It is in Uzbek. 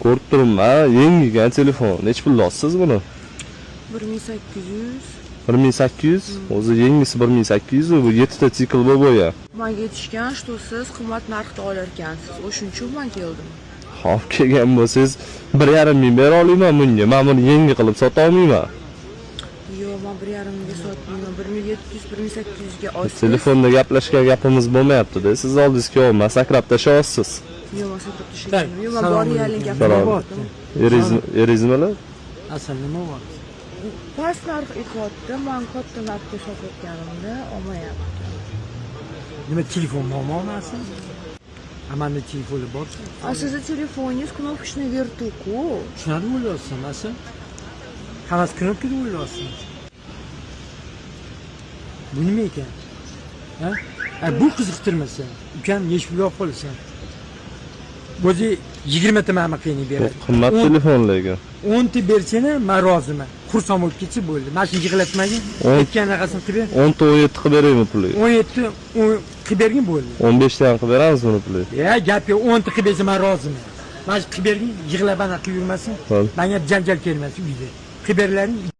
Ko'rib turibman, yangigan telefon. Nechi pulga olsiz buni? 1800. 1800. O'zi yangisi 1800, bu 7 ta sikl bo'lgan. Manga aytishgan, что siz qimmat narxda olar ekansiz. O'shuning uchun man keldim. Hop, kelgan bo'lsangiz, 1,5 ming bera olaman bunga. Men buni yangi qilib sota olmayman. Yo'q, man 1,5 mingga sotmayman. 1700, 1800 ga olsangiz. Telefonda gaplashgan gapimiz bo'lmayapti-da. Siz oldingiz kelyapman, sakrab tashlayapsiz. Yo'q, man sakrab Так, tashlayman. Yo'q, man salom bor realni alaykum. Salom. gapiryaptim. Eringiz nimalar? Asal, nima bor? Past narx aytyapti. Man katta narxga sotayotganimda olmayapti. Nima, telefon muammomi, asal? A manda telefoni bor. A sizni telefoningiz кнопочный vertu-ku. Shunaqa deb o'ylayapsan, asal? Hammasi knopka deb o'ylayapsan. Bu nima ekan? Ha? A, bu qiziqtirmasa, ukam, nechi pulga olib qolasan? O'zi 20 ta mana qiyin beradi. Qimmat telefon lekin. 10 ta bersang ham man roziman. Xursand bo'lib ketsa bo'ldi. Mana shuni yig'latmagin. Aytgan anaqasini qilib ber. 10 ta 17 qilib beraymi puliga? 17 10 qilib bergin, bo'ldi. 15 ta ham qilib beramiz buni puliga. Ya, gap yo'q, 10 ta qilib bersa man roziman. Mana shu qilib bergin, yig'lab anaqa qilib yurmasin. Bo'ldi. Manga janjal kelmasin uyda. Qilib berlaring.